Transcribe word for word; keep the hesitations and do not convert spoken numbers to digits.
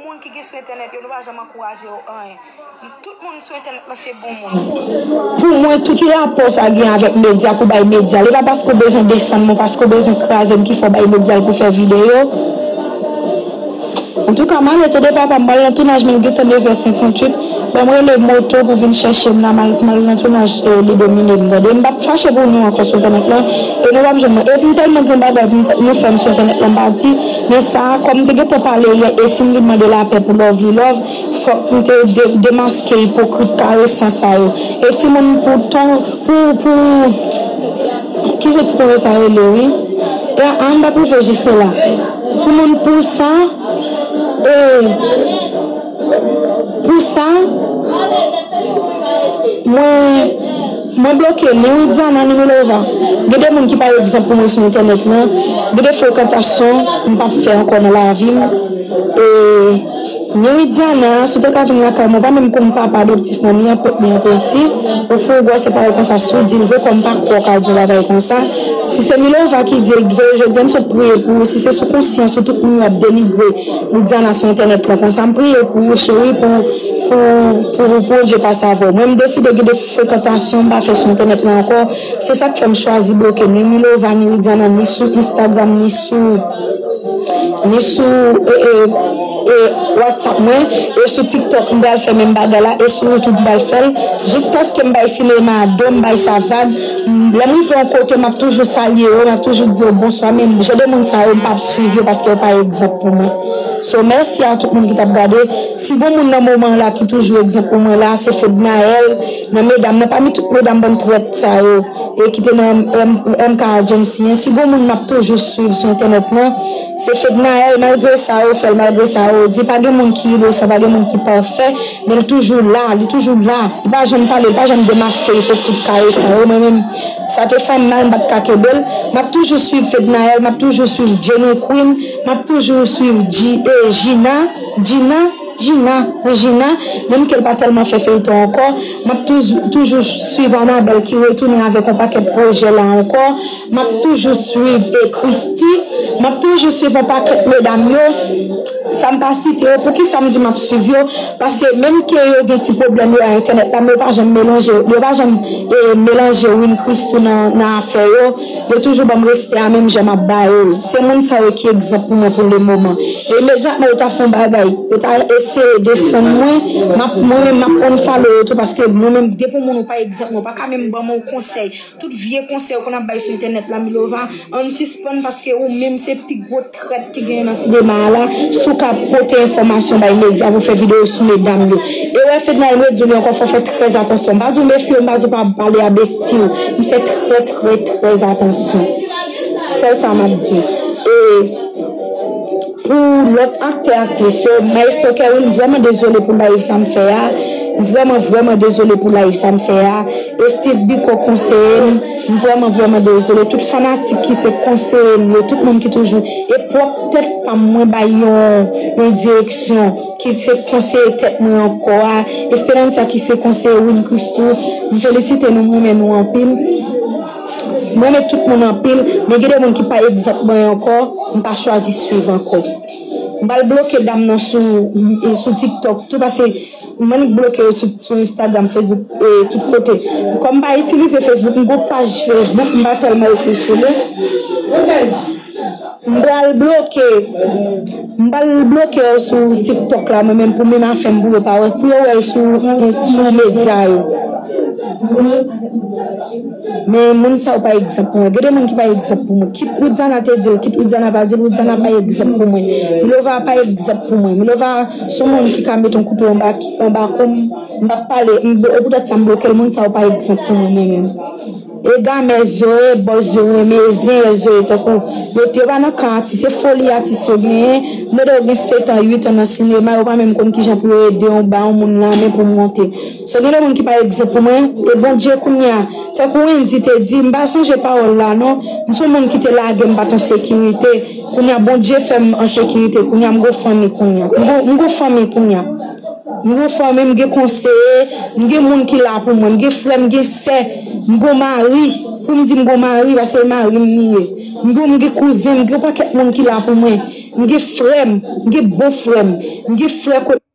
Moun ki gen sou entènèt yo, nou pa janm ankouraje yo anyen. Tout moun sou entènèt lan se bon moun. Pou mwen, tout ki rapò sa gen avèk medya, pou bay medya, li pa paske w bezwen desann mwen, paske w bezwen kraze m ki fè w bay medya l pou fè videyo. Antouka, m ale tande papa m, m al nan tounaj, men l gentan nevè senkantuit. Lè m rele moto pou vin chèche m la, m al, m al nan tounaj, e, li domine m, tande. M p ap fache pou nou ankò sou entènèt lan, e nou p ap jwenn mwen. Epi m tèlman gen bagay pou m t-, nou fè m sou entènèt lan, m pa di, men sa, kòm m te gentan pale yè, e si m vin mande lapè pou love li love, fòk m te de-, demaske ipokrit karesan sa yo. E timoun pou ton, pou, pou, ki jan ti tonbe sa rele, wi? E a, a, m p ap rive jis la. Timoun pou sa, e, pou sa, mwen, mwen bloke ni Widiana, ni Milova. Gen de moun ki pa egzanp pou mwen sou entènèt lan. Gen de frekantasyon, m p ap fè ankò nan lavi m. E, ni Widiana, si w te ka vin lakay mwen, w pa menm konn papa adoptif mwen, ni an pwòp, ni an peti. Ou fè yon gwòs pawòl konsa, si w di l vre, kòm m pa kwè w ka di yon bagay konsa. Si se Milova ki di l vre, jodi a m sot priye pou ou. Si se sou konsyans ou, tout moun yo ap denigre Widiana sou entènèt lan konsa, m priye pou ou, cheri, pou, pou, pou, pou Bondye pase avè w. Mwen, m deside gen de frekantasyon m pa fè sou entènèt lan ankò. Se sa k fè m chwazi bloke ni Milova, ni Widiana, ni sou Instagram, ni sou ni sou, e, e, e, WhatsApp mwen, e sou TikTok m pral fè menm bagay la, e sou YouTube m pral fè l, jiskaske m bay sinema a do, m bay sa vag. M, lè m rive yon kote, m ap toujou salye yo, m ap toujou di yo bonswa, men jan de moun sa yo, m p ap swiv yo paske yo pa egzanp pou mwen. So, mèsi a tout moun ki t ap gade. Si gon moun nan moman la ki toujou egzanp pou mwen la, se Fednaelle, nan medam nan, pami tout medam bann trèt sa yo, e ki te nan M K Agency an. Si gon moun m ap toujou swiv sou entènèt lan, se Fednaelle, malgre sa yo fè l, malgre sa yo di, pa gen moun ki inosan, pa gen moun ki pafè, men l toujou la, li toujou la. Li pa janm pale, li pa janm demaske ipokrit karesan yo. Mwen menm, sa te fè m mal, m pa t ka kenbe l. M ap toujou swiv Fednaelle, m ap toujou swiv Jenny Queen, m ap toujou swiv Ji-, e, Gina, Gina, Gina, Regina, menm ke l pa tèlman fè feyton ankò, m ap touz-, toujou swiv Annabelle ki retounen avèk yon pakèt pwojè la ankò, m ap toujou swiv, e, Christy, m ap toujou swiv yon pakèt medam yo, sa m pa site yo, poukisa m di m ap swiv yo, paske menm ke yo gen ti pwoblèm yo a entènèt la, men yo pa janm melanje, yo pa janm, e, melanje Win Christoo nan, nan afè yo, yo toujou ban m respè a menm jan m ap ba yo l. Se moun sa yo ki egzanp pou mwen pou le moman. E imedyatman yo ta fè yon bagay, yo ta eseye desann mwen, m ap, mwen menm m ap unfollow yo tou, paske mwen menm, depi yon moun ou pa egzanp mwen, ou pa ka menm ban mwen yon konsèy. Tout vye konsèy ou konn ap bay sou entènèt la, Milova, ann sispann, paske ou menm se pi gwo trèt ki genyen nan sinema a la. Si w ka pote enfòmasyon bay medya pou fè videyo sou medam yo. E wè Fednaelle, m redi w li ankò, fò w fè trè atansyon. M pa di w mefye w, m pa di w pa pale a besti w. M fè trè, trè, trè atansyon. Sèl sa m ap di. E pou lòt aktè, aktris yo, Maestro Kerwin, m vrèman dezole pou live sa m fè a. M vrèman, vrèman dezole pou live sa m fè a. E Steve Biko konseye m. M vrèman, vrèman dezole. Tout fanatik ki se konseye m yo, tout moun ki toujou. E pwòp tèt pa m, mwen bay yon, yon direksyon ki se konseye tèt mwen ankò a. Esperanza ki se konseye Win Christoo. M felisite nou, m renmen nou anpil. M renmen tout moun anpil, men gen de moun ki pa egzanp mwen ankò, m pa chwazi swiv ankò. M pral bloke dam nan sou, sou TikTok tou, paske m annik bloke yo sou, sou Instagram, Facebook, e tout kote. Kòm m pa itilize Facebook, m gon paj Facebook, m pa tèlman ekri sou li. M pral bloke, m pral bloke yo sou TikTok la, mwen menm pou menm afè m pou yo pa wè, pou yo wè l sou, sou medya yo. Men moun sa yo pa egzanp pou mwen. Gen de moun ki pa egzanp pou mwen. Kit Widiana te di l, kit Widiana pa di l, Widiana pa egzanp pou mwen. Milova pa egzanp pou mwen. Milova se yon moun ki ka mete yon kouto anba, anba kou m, m p ap pale, m, e poutèt sa m bloke l, moun sa yo pa egzanp pou mwen, mwen menm. E gamè zo ye, bòz yo renmen, zen yo zo ye, tankou yo, yo pa nan kan atis, se foli atis yo genyen. M tande yo gen sèt an, uit an nan sinema, yo pa menm konn kijan pou yo ede yon, ba yon moun lanmen pou monte. So, gen de moun ki pa egzanp pou mwen, e Bondye kounye a, tankou Wendy te di, m pa sonje pawòl la non, m se yon moun ki te lage, m pa t an sekirite, kounye a Bondye fè m an sekirite, kounye a m gon fanmi kounye a, m gon, m gon fanmi kounye a. M gon fanmi, m gen konseye, m gen moun ki la pou mwen, m gen frè, m gen sè, m gon mari, pou m di m gon mari, paske e mari m li ye. M gon, m gen kouzen, m gen yon pakèt moun ki la pou mwen. M gen frè m, m gen bon frè m, m gen frè kote